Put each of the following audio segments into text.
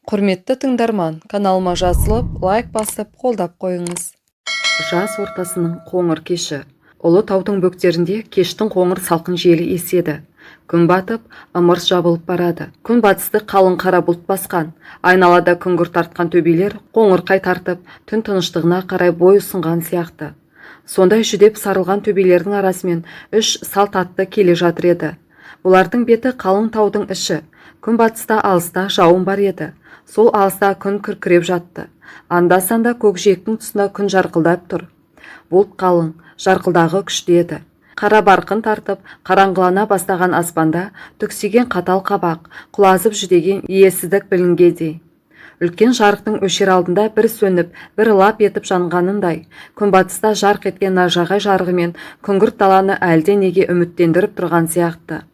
Құрметті тыңдарман, каналыма жазылып, лайк басып, қолдап қойыңыз. Жаз ортасының қоңыр кеші. Ұлы таудың бөктерінде кештің қоңыр салқын желі еседі. Күн батып, ымырт жабылып барады. Күн батысты қалың қара бұлт басқан. Айналада күңгірт тартқан төбелер қоңырқай тартып, түн тыныштығына қарай бой ұсынған сияқты. Сондай жүдеп сарылған төбелердің арасымен үш салт атты келе жатыр еді. Бұлардың беті қалың таудың іші. Күн батыста алыста жауын бар еді. Сол алыста күн күркіреп жатты. Анда-санда көкжиектің тұсында күн жарқылдап тұр. Бұлт қалың, жарқылдағы күшті еді. Қара барқын тартып, қараңғылана бастаған аспанда түксиген қатал қабақ, құлазып жүдеген иесіздік білінгендей. Үлкен жарықтың өшер алдында бір сөніп, бір лап етіп жанғанындай, күнбатыста жарқ еткен нажағай жарығымен күңгірт даланы әлденеге үміттендіріп тұрған сияқты.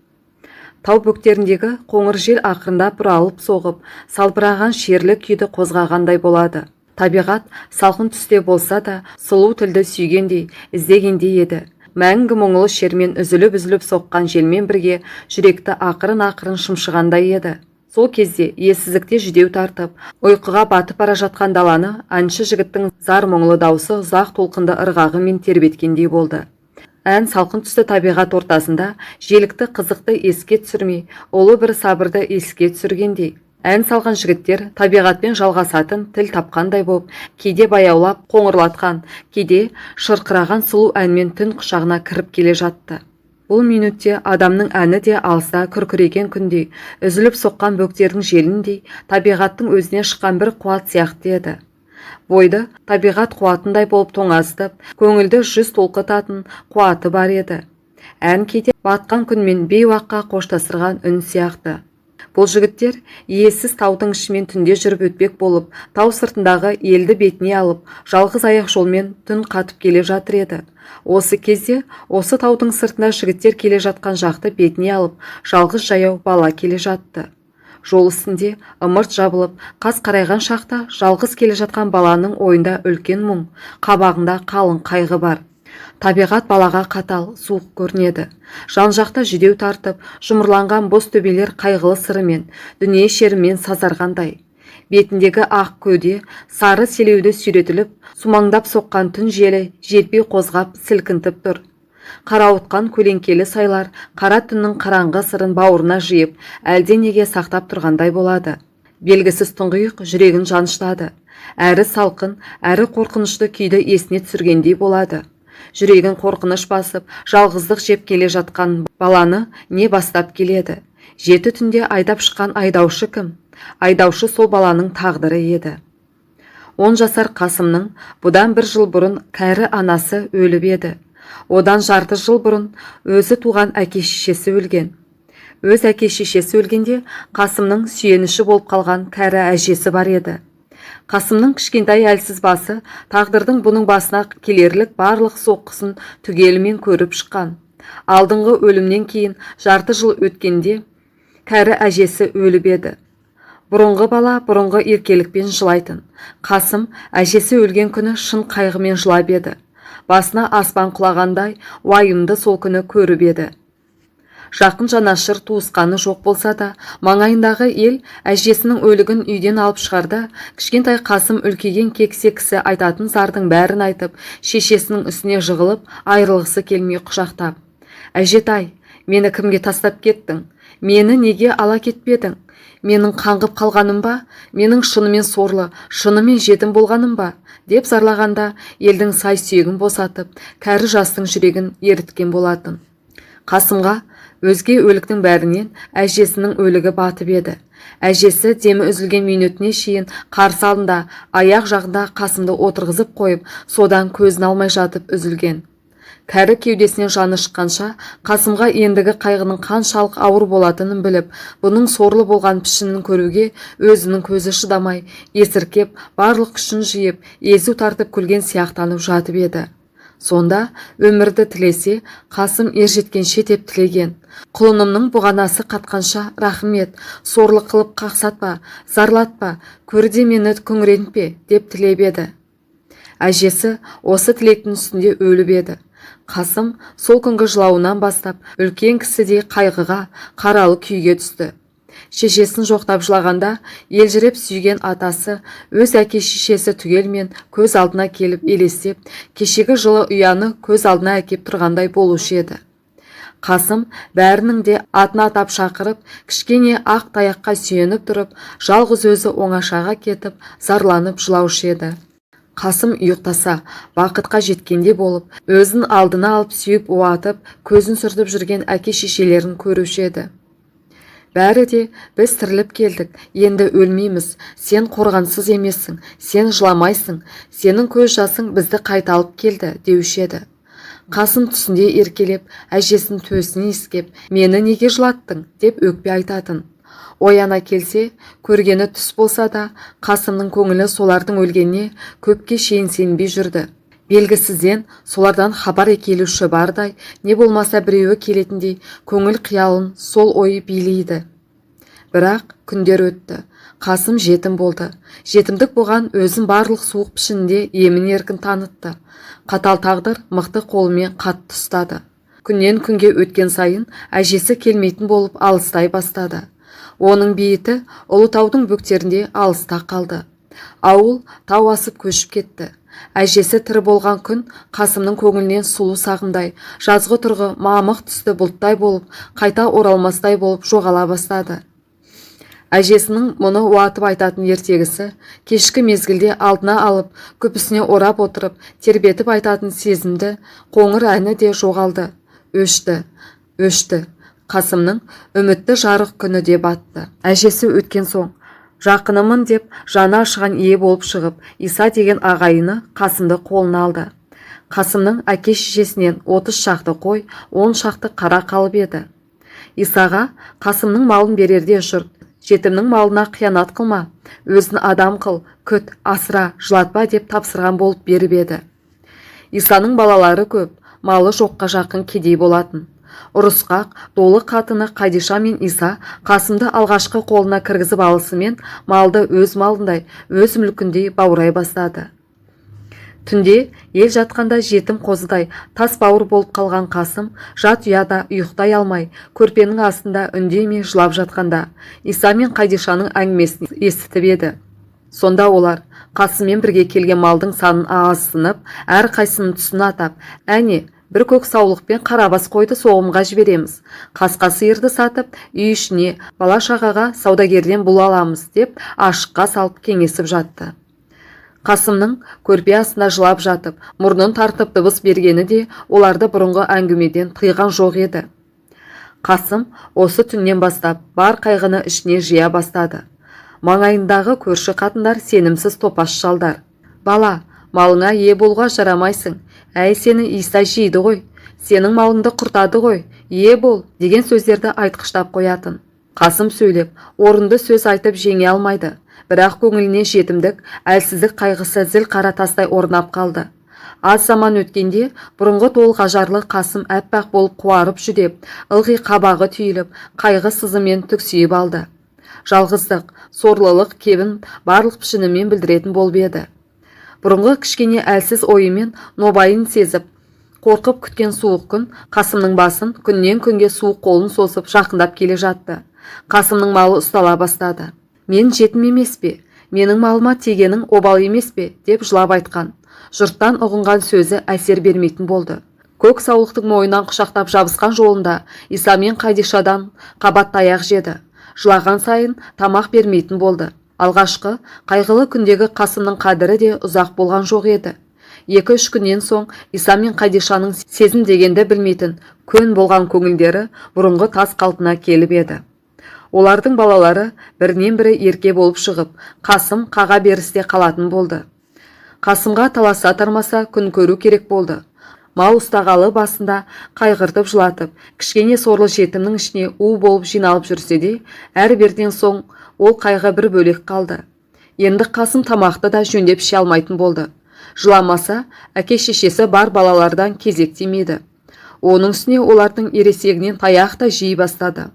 Тау бөктеріндегі қоңыр жел ақырындап бұралып соғып, салбыраған шерлі күйді қозғағандай болады. Табиғат салқын түсте болса да, сұлу тілді сүйгендей, іздегендей еді. Мәңгі мұңлы шермен үзіліп-үзіліп соққан желмен бірге жүректі ақырын-ақырын шымшығандай еді. Сол кезде иесіздікте жүдеу тартып, ұйқыға батып бара жатқан даланы әнші жігіттің зар мұңлы даусы ұзақ толқынды ырғағымен тербеткендей болды. Ән салқын түсті табиғат ортасында желікті қызықты еске түсірмей, ұлы бір сабырды еске түсіргендей. Ән салған жігіттер табиғатпен жалғасатын тіл тапқандай боп, кейде баяулап қоңырлатқан, кейде шырқыраған сұлу әнмен түн құшағына кіріп келе жатты. Бұл минутте адамның әні де алыста күркіреген күндей, үзіліп соққан бөктердің желіндей, табиғаттың өзіне шыққан бір қуат сияқты еді. Бойды табиғат қуатындай болып тоңазытып, көңілді жүз толқытатын қуаты бар еді. Ән кейде батқан күнмен бейуаққа қоштастырған үн сияқты. Бұл жігіттер иесіз таудың ішімен түнде жүріп өтпек болып, тау сыртындағы елді бетіне алып, жалғыз аяқ жолмен түн қатып келе жатыр еді. Осы кезде осы таудың сыртында жігіттер келе жатқан жақты бетіне алып, жалғыз жаяу бала келе жатты. Жол үстінде ымырт жабылып, қас қарайған шақта жалғыз келе жатқан баланың ойында үлкен мұң, қабағында қалың қайғы бар. Табиғат балаға қатал, суық көрінеді. Жан-жақта жүдеу тартып, жұмырланған бос төбелер қайғылы сырымен, дүние шерімен сазарғандай. Бетіндегі ақ көде сары селеуді сүйретіліп, сумаңдап соққан түн желі желпи қозғап сілкінтіп тұр. Қарауытқан көлеңкелі сайлар қара түннің қараңғы сырын бауырына жиып, әлденеге сақтап тұрғандай болады. Белгісіз тұңғиық жүрегін жаныштады. Әрі салқын, әрі қорқынышты күйді есіне түсіргендей болады. Жүрегін қорқыныш басып, жалғыздық жеп келе жатқан баланы не бастап келеді? Жеті түнде айдап шыққан айдаушы кім? Айдаушы сол баланың тағдыры еді. 10 жасар Қасымның бұдан бір жыл бұрын кәрі анасы өліп еді. Одан жарты жыл бұрын өзі туған әке-шешесі өлген. Өз әке-шешесі өлгенде Қасымның сүйеніші болып қалған кәрі әжесі бар еді. Қасымның кішкентай әлсіз басы тағдырдың бұның басына келерлік барлық соққысын түгелімен көріп шыққан. Алдыңғы өлімнен кейін жарты жыл өткенде кәрі әжесі өліп еді. Бұрынғы бала бұрынғы еркелікпен жылайтын. Қасым әжесі өлген күні шын қайғымен жылап еді. Басына аспан құлағандай уайымды сол күні көріп еді. Жақын жанашыр туысқаны жоқ болса да, маңайындағы ел әжесінің өлігін үйден алып шығарда, кішкентай Қасым үлкейген кексе кісі айтатын зардың бәрін айтып, шешесінің үстіне жығылып, айырылғысы келмей құшақтап. Әжетай, мені кімге тастап кеттің? Мені неге ала кетпедің? Менің қаңғып қалғаным ба? Менің шынымен сорлы, шынымен жетім болғаным ба? Деп зарлағанда елдің сай сүйегін босатып, кәрі жастың жүрегін еріткен болатын. Қасымға өзге өліктің бәрінен әжесінің өлігі батып еді. Әжесі демі үзілген минутіне шейін қарсы алдында, аяқ жағында Қасымды отырғызып қойып, содан көзін алмай жатып үзілген. Кәрі кеудесінен жаны шыққанша Қасымға ендігі қайғының қаншалық ауыр болатынын біліп, бұның сорлы болған пішінін көруге өзінің көзі шыдамай, есіркеп, барлық күшін жиып, езу тартып күлген сияқтанып жатып еді. Сонда өмірді тілесе, Қасым ержеткенше деп тілеген. Құлынымның бұғанасы қатқанша рахмет, сорлы қылып қақсатпа, зарлатпа, көрде мені күңірентпе деп тілеп еді. Әжесі осы тілектің үстінде өліп еді. Қасым сол күнгі жылауынан бастап үлкен кісідей қайғыға, қаралы күйге түсті. Шешесін жоқтап жылағанда елжіреп сүйген атасы, өз әке-шешесі түгелмен көз алдына келіп елестеп, кешегі жылы ұяны көз алдына әкеп тұрғандай болушы еді. Қасым бәрінің де атын атап шақырып, кішкене ақ таяққа сүйеніп тұрып, жалғыз өзі оңашаға кетіп, зарланып жылаушы еді. Қасым ұйықтаса, бақытқа жеткенде болып, өзін алдына алып сүйіп уатып, көзін сүртіп жүрген әке-шешелерін көруші еді. Бәрі де біз тіріліп келдік, енді өлмейміз, сен қорғансыз емессің, сен жыламайсың, сенің көз жасың бізді қайта алып келді деуші еді. Қасым түсінде еркелеп, әжесін төсін иіскеп, мені неге жылаттың деп өкпе айтатын. Ояна келсе, көргені түс болса да, Қасымның көңілі солардың өлгеніне көпке шейін сенбей жүрді. Белгісізден солардан хабар келуші бардай, не болмаса біреуі келетіндей көңіл қиялын сол ой билейді. Бірақ күндер өтті. Қасым жетім болды. Жетімдік бұған өзін барлық суық пішінінде емін-еркін танытты. Қатал тағдыр мықты қолымен қатты ұстады. Күннен күнге өткен сайын әжесі келмейтін болып алыстай бастады. Оның бейіті Ұлытаудың бөктерінде алыста қалды. Ауыл тау асып көшіп кетті. Әжесі тірі болған күн Қасымның көңілінен сұлу сағымдай, жазғы тұрғы мамық түсті бұлттай болып, қайта оралмастай болып жоғала бастады. Әжесінің мұны уатып айтатын ертегісі, кешкі мезгілде алдына алып, күпісіне орап отырып, тербетіп айтатын сезімді қоңыр әні де жоғалды. Өшті, өшті. Қасымның үмітті жарық күні де батты. Әжесі өткен соң, жақынымын деп жаны ашыған ие болып шығып, Иса деген ағайыны Қасымды қолына алды. Қасымның әке-шешесінен 30 шақты қой, 10 шақты қара қалып еді. Исаға Қасымның малын берерде жұрт, жетімнің малына қиянат қылма, өзін адам қыл, күт, асыра, жылатпа деп тапсырған болып беріп еді. Исаның балалары көп, малы жоққа жақын кедей болатын. Ұрысқақ, долы қатыны Қадиша мен Иса Қасымды алғашқы қолына кіргізіп алысымен малды өз малындай, өз мүлкіндей баурай бастады. Түнде ел жатқанда жетім қозыдай тас бауыр болып қалған Қасым жат ұяда ұйықтай алмай, көрпенің астында үндемей жылап жатқанда Иса мен Қадишаның әңгімесін естітіп еді. Сонда олар Қасыммен бірге келген малдың санын азсынып, әрқайсының түсін атап, әне, бір көк саулықпен қарабас қойды соғымға жібереміз, қасқа сиырды сатып, үй ішіне, бала-шағаға саудагерден бұл аламыз деп ашыққа салып кеңесіп жатты. Қасымның көрпе астында жылап жатып, мұрнын тартып дыбыс бергені де оларды бұрынғы әңгімеден тыйған жоқ еді. Қасым осы түннен бастап бар қайғыны ішіне жия бастады. Маңайындағы көрші қатындар сенімсіз топас шалдар. Бала, малыңа ие болуға жарамайсың, әй сені Иса жейді ғой, сенің малыңды құртады ғой, ие бол деген сөздерді айтқыштап қоятын. Қасым сөйлеп, орынды сөз айтып жеңе алмайды. Бірақ көңіліне жетімдік, әлсіздік қайғысы зіл қара тастай орнап қалды. Аз заман өткенде бұрынғы толық ажарлы Қасым әппақ болып қуарып жүдеп, ылғи қабағы түйіліп, қайғы сызымен түксиіп алды. Жалғыздық, сорлылық кебін барлық пішінімен білдіретін болып еді. Бұрынғы кішкене әлсіз ойымен нобайын сезіп, қорқып күткен суық күн Қасымның басын күннен күнге суық қолын созып жақындап келе жатты. Қасымның малы ұстала бастады. Мен жетім емес пе? Менің малыма тигенің обал емес пе? Деп жылап айтқан. Жұрттан ұғынған сөзі әсер бермейтін болды. Көк саулықтың мойнынан құшақтап жабысқан жолында Иса мен Қадишадан қабат таяқ жеді. Жылаған сайын тамақ бермейтін болды. Алғашқы қайғылы күндегі Қасымның қадірі де ұзақ болған жоқ еді. 2-3 күннен соң Иса мен Қадишаның сезім дегенді білмейтін көн болған көңілдері бұрынғы тас қалпына келіп еді. Олардың балалары бірінен бірі ерке болып шығып, Қасым қаға берісте қалатын болды. Қасымға таласа тармаса күн көру керек болды. Мал ұстағалы басында қайғыртып жылатып, кішкене сорлы жетімнің ішіне у болып жиналып жүрсе де, әр берден соң ол қайғы бір бөлек қалды. Енді Қасым тамақты да жөндеп іше алмайтын болды. Жыламаса, әке-шешесі бар балалардан кезек тимеді. Оның үстіне олардың ересегінен таяқ та жей бастады.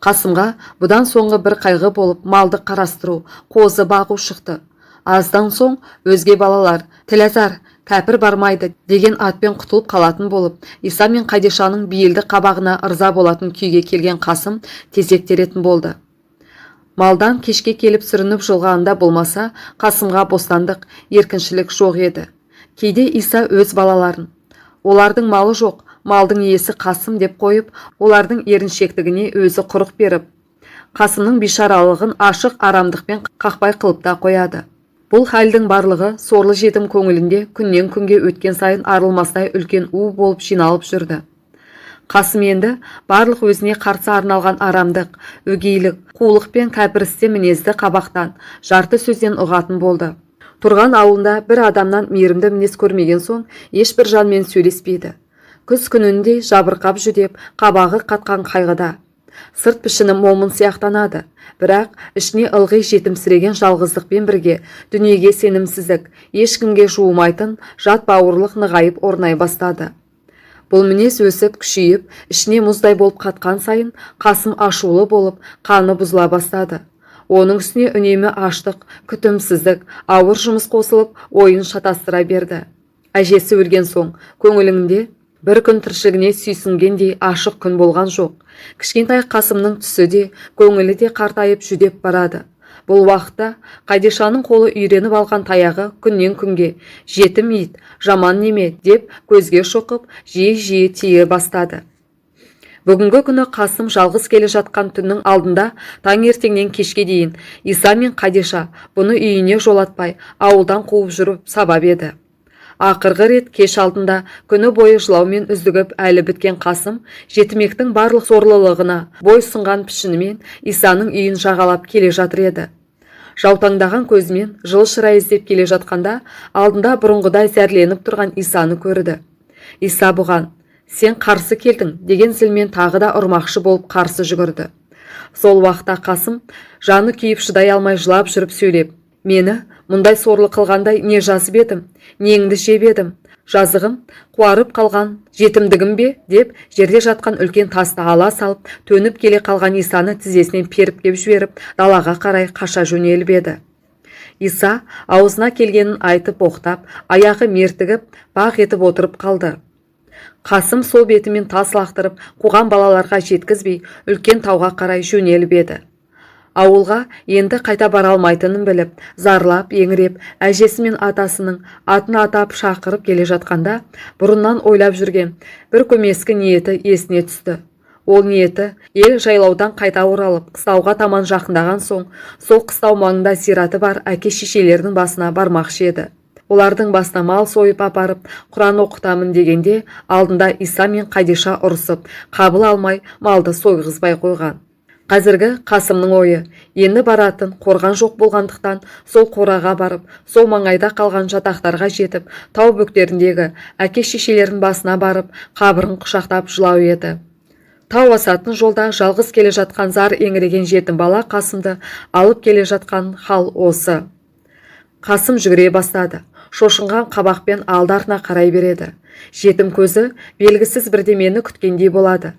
Қасымға бұдан соңғы бір қайғы болып малды қарастыру, қозы бағу шықты. Аздан соң өзге балалар «Тіләзар, Кәпір бармайды деген атпен құтылып қалатын болып, Иса мен Қадишаның бейілді қабағына ырза болатын күйге келген Қасым тезек теретін болды. Малдан кешке келіп сүрініп жығылғанда болмаса, Қасымға бостандық, еркіншілік жоқ еді. Кейде Иса өз балаларын: "Олардың малы жоқ, малдың иесі Қасым", – деп қойып, олардың еріншектігіне өзі құрық беріп, Қасымның бейшаралығын ашық арамдықпен қақпай қылып та қояды. Бұл халдің барлығы сорлы жетім көңілінде күннен күнге өткен сайын арылмастай үлкен у болып жиналып жүрді. Қасым енді барлық өзіне қарсы арналған арамдық, өгейлік, қулық пен кәпірісте мінезді қабақтан, жарты сөзден ұғатын болды. Тұрған ауылында бір адамнан мейірімді мінез көрмеген соң, ешбір жанмен сөйлеспейді. Күз күніндей жабырқап жүдеп, қабағы қатқан қайғыда. Сырт пішіні момын сияқтанады, бірақ ішіне ылғи жетімсіреген жалғыздықпен бірге дүниеге сенімсіздік, ешкімге жуымайтын жат бауырлық нығайып орнай бастады. Бұл мінез өсіп, күшейіп, ішіне мұздай болып қатқан сайын Қасым ашулы болып, қаны бұзыла бастады. Оның үстіне үнемі аштық, күтімсіздік, ауыр жұмыс қосылып, ойын шатастыра берді. Әжесі өлген соң көңілінде бір күн тіршілігіне сүйсінгендей ашық күн болған жоқ. Кішкентай Қасымның түсі де, көңілі де қартайып, жүдеп барады. Бұл уақытта Қадишаның қолы үйреніп алған таяғы күннен күнге «жетім ит, жаман неме» деп көзге шоқып, жиі-жиі тие бастады. Бүгінгі күні Қасым жалғыз келе жатқан түннің алдында таңертеңнен кешке дейін Иса мен Қадиша бұны үйіне жолатпай, ауылдан қуып жүріп сабап еді. Ақырғы рет кеш алдында күні бойы жылаумен үздігіп әлі біткен Қасым жетімектің барлық сорлылығына бой сұнған пішінімен Исаның үйін жағалап келе жатыр еді. Жаутаңдаған көзімен жылы шырай іздеп келе жатқанда, алдында бұрынғыдай зәрленіп тұрған Исаны көрді. Иса бұған: "Сен қарсы келдің", – деген зілмен тағы да ұрмақшы болып қарсы жүгірді. Сол уақытта Қасым жаны күйіп, шыдай алмай жылап жүріп сөйлеп: "Мені мұндай сорлы қылғандай не жазып едім, неңді жеп едім? Жазығым қуарып қалған жетімдігім бе?" – деп, жерде жатқан үлкен тасты ала салып, төніп келе қалған Исаны тізесінен періп кеп жіберіп, далаға қарай қаша жөнеліп еді. Иса аузына келгенін айтып боқтап, аяғы мертігіп, бақ етіп отырып қалды. Қасым сол бетімен тас лақтырып қуған балаларға жеткізбей, үлкен тауға қарай жөнеліп еді. Ауылға енді қайта бара алмайтынын біліп, зарлап еңіреп, әжесі мен атасының атын атап шақырып келе жатқанда, бұрыннан ойлап жүрген бір көмескі ниеті есіне түсті. Ол ниеті: ел жайлаудан қайта оралып, қыстауға таман жақындаған соң, сол қыстау маңында зираты бар әке шешелерінің басына бармақшы еді. Олардың басына мал сойып апарып, құран оқытамын дегенде, алдында Иса мен Қадиша ұрысып, қабыл алмай, малды сойғызбай қойған. Қазіргі Қасымның ойы: енді баратын қорған жоқ болғандықтан, сол қораға барып, сол маңайда қалған жатақтарға жетіп, тау бөктеріндегі әке шешелерінің басына барып, қабырын құшақтап жылау еді. Тау асатын жолда жалғыз келе жатқан зар еңіреген жетім бала Қасымды алып келе жатқан хал осы. Қасым жүгіре бастады. Шошынған қабақпен алды артына қарай береді. Жетім көзі белгісіз бірдемені күткендей болады.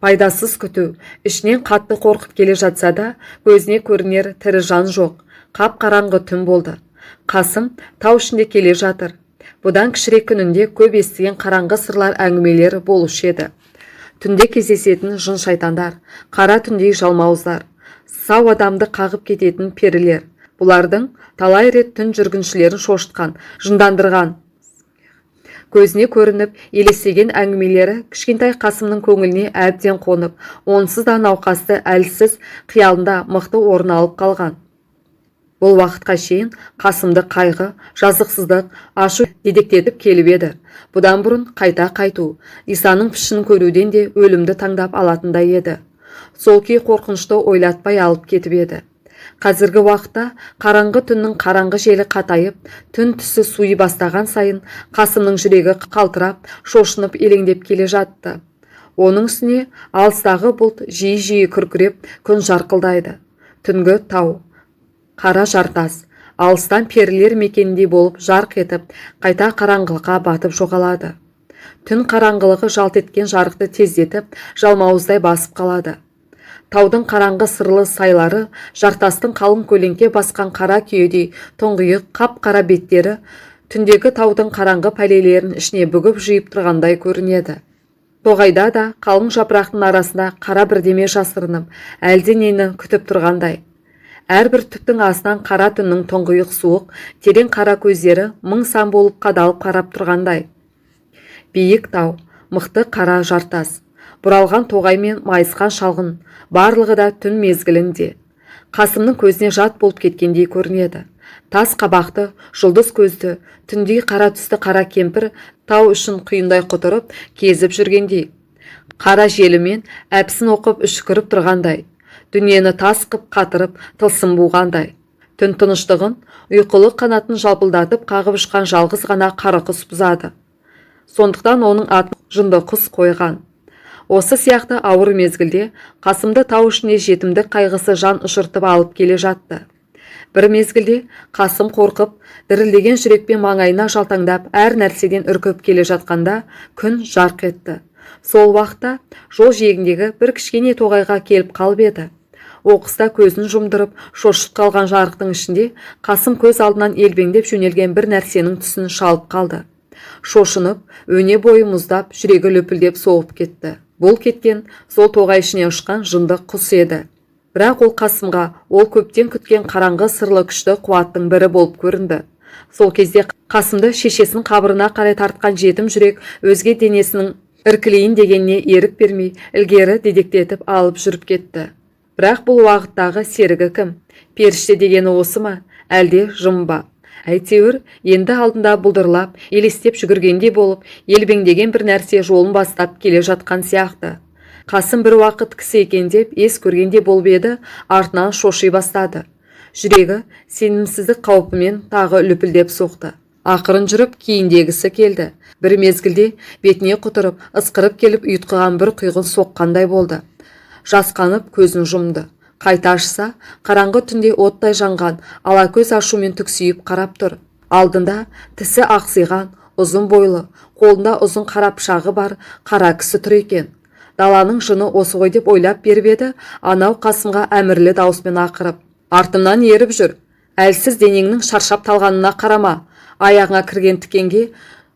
Пайдасыз күту. Ішінен қатты қорқып келе жатса да, көзіне көрінер тірі жан жоқ. Қап қараңғы түн болды. Қасым тау ішінде келе жатыр. Бұдан кішірек күнінде көп естіген қараңғы сырлар, әңгімелер болушы еді: түнде кездесетін жын шайтандар, қара түндей жалмауыздар, сау адамды қағып кететін перілер. Бұлардың талай рет түн жүргіншілерін шошытқан, жындандырған көзіне көрініп елестеген әңгімелері кішкентай Қасымның көңіліне әбден қонып, онсыз да науқасты әлсіз қиялында мықты орын алып қалған. Бұл уақытқа шейін Қасымды қайғы, жазықсыздық, ашу дедектетіп келіп еді. Бұдан бұрын қайта қайту, Исаның пішінін көруден де өлімді таңдап алатындай еді. Сол күй қорқынышты ойлатпай алып кетіп еді. Қазіргі уақытта қараңғы түннің қараңғы желі қатайып, түн түсі суи бастаған сайын Қасымның жүрегі қалтырап, шошынып, елеңдеп келе жатты. Оның үстіне алыстағы бұлт жиі-жиі күркіреп, күн жарқылдайды. Түнгі тау, қара жартас алыстан перілер мекеніндей болып жарқ етіп, қайта қараңғылыққа батып жоғалады. Түн қараңғылығы жалт еткен жарықты тездетіп, жалмауыздай басып қалады. Таудың қараңғы сырлы сайлары, жартастың қалың көлеңке басқан қара күйедей тұңғиық қап-қара беттері Түндегі таудың қараңғы пәлелерін ішіне бүгіп жиып тұрғандай көрінеді. Тоғайда да қалың жапырақтың арасында қара бірдеме жасырынып, әлденені күтіп тұрғандай. Әрбір түптің астынан қара түннің тұңғиық суық, терең қара көздері мың сан болып қадалып қарап тұрғандай. Биік тау, мықты қара жартас, бұралған тоғай мен майысқан шалғын, барлығы да түн мезгілінде Қасымның көзіне жат болып кеткендей көрінеді. Тас қабақты, жұлдыз көзді, түндей қара түсті қара кемпір тау үшін құйындай құтырып, кезіп жүргендей. Қара желімен әпсін оқып үшкіріп тұрғандай. Дүниені тас қып қатырып, тылсым буғандай. Түн тыныштығын ұйқылы қанатын жалпылдатып қағып ұшқан жалғыз ғана қара құс бұзады. Сондықтан оның атын жынды құс қойған. Осы сияқты ауыр мезгілде Қасымды тау ішіне жетімдік қайғысы жан ұшыртып алып келе жатты. Бір мезгілде Қасым қорқып, дірілдеген жүрекпен маңайына жалтаңдап, әр нәрседен үркіп келе жатқанда күн жарқ етті. Сол уақытта жол жиегіндегі бір кішкене тоғайға келіп қалып еді. Оқыста көзін жұмдырып, шошып қалған жарықтың ішінде Қасым көз алдынан елбеңдеп жөнелген бір нәрсенің түсін шалып қалды. Шошынып, өне бойы мұздап, жүрегі лүпілдеп соғып кетті. Бұл кеткен сол тоғай ішіне ұшқан жынды құс еді. Бірақ ол Қасымға ол көптен күткен қараңғы сырлы күшті қуаттың бірі болып көрінді. Сол кезде Қасымды шешесінің қабырына қарай тартқан жетім жүрек өзге денесінің іркілейін дегеніне ерік бермей, ілгері дедектетіп алып жүріп кетті. Бірақ бұл уақыттағы серігі кім? Періште дегені осы ма? Әлде жын ба? Әйтеуір, енді алдында бұлдырлап, елестеп жүгіргендей болып, елбеңдеген бір нәрсе жолын бастап келе жатқан сияқты. Қасым бір уақыт кісі екен деп ес көргендей болып еді, артынан шоши бастады. Жүрегі сенімсіздік қаупімен тағы лүпілдеп соқты. Ақырын жүріп кейіндегісі келді. Бір мезгілде бетіне құтырып, ысқырып келіп ұйтқыған бір құйғын соққандай болды. Жасқанып көзін жұмды. Қайта ашса, қараңғы түнде оттай жанған алакөз ашумен түксиіп қарап тұр. Алдында тісі ақсиған, ұзын бойлы, қолында ұзын қара пышағы бар қара кісі тұр екен. Даланың жыны осы ғой деп ойлап беріп еді, анау Қасымға әмірлі дауыспен ақырып: "Артымнан еріп жүр. Әлсіз денеңнің шаршап талғанына қарама, аяғыңа кірген тікенге,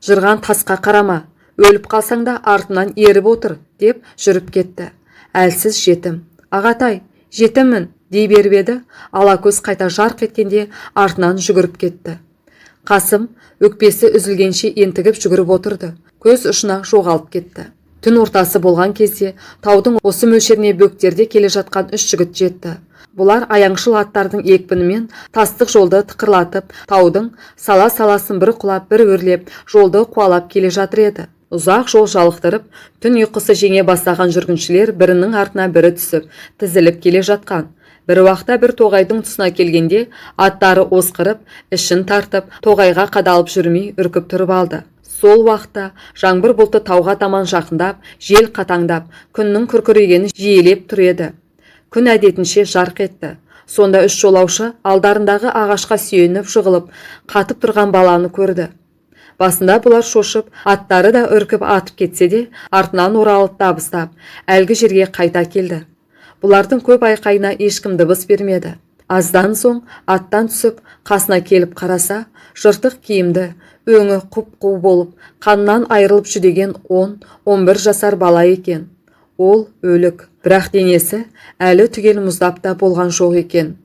жырған тасқа қарама. Өліп қалсаң да артымнан еріп отыр" деп жүріп кетті. Әлсіз жетім: "Ағатай, жетіммін" дей беріп еді, алакөз қайта жарқ еткенде артынан жүгіріп кетті. Қасым өкпесі үзілгенше ентігіп жүгіріп отырды. Көз ұшына жоғалып кетті. Түн ортасы болған кезде таудың осы мөлшеріне бөктерде келе жатқан үш жігіт жетті. Бұлар аяңшыл аттардың екпінімен тастық жолды тықырлатып, таудың сала-саласын бір құлап, бір өрлеп, жолды қуалап келе жатыр еді. Ұзақ жол жалықтырып, түн ұйқысы жеңе бастаған жүргіншілер бірінің артына бірі түсіп, тізіліп келе жатқан. Бір уақытта бір тоғайдың тұсына келгенде аттары осқырып, ішін тартып, тоғайға қадалып жүрмей үркіп тұрып алды. Сол уақытта жаңбыр бұлты тауға таман жақындап, жел қатаңдап, күннің күркірегені жиілеп тұр еді. Күн әдетінше жарқ етті. Сонда үш жолаушы алдарындағы ағашқа сүйеніп жығылып, қатып тұрған баланы көрді. Басында бұлар шошып, аттары да үркіп атып кетсе де, артынан оралып дабыстап, әлгі жерге қайта келді. Бұлардың көп айқайына ешкім дыбыс бермеді. Аздан соң аттан түсіп, қасына келіп қараса, жыртық киімді, өңі құп-қу болып, қаннан айырылып жүдеген 10-11 жасар бала екен. Ол өлік, бірақ денесі әлі түгел мұздап та болған жоқ екен.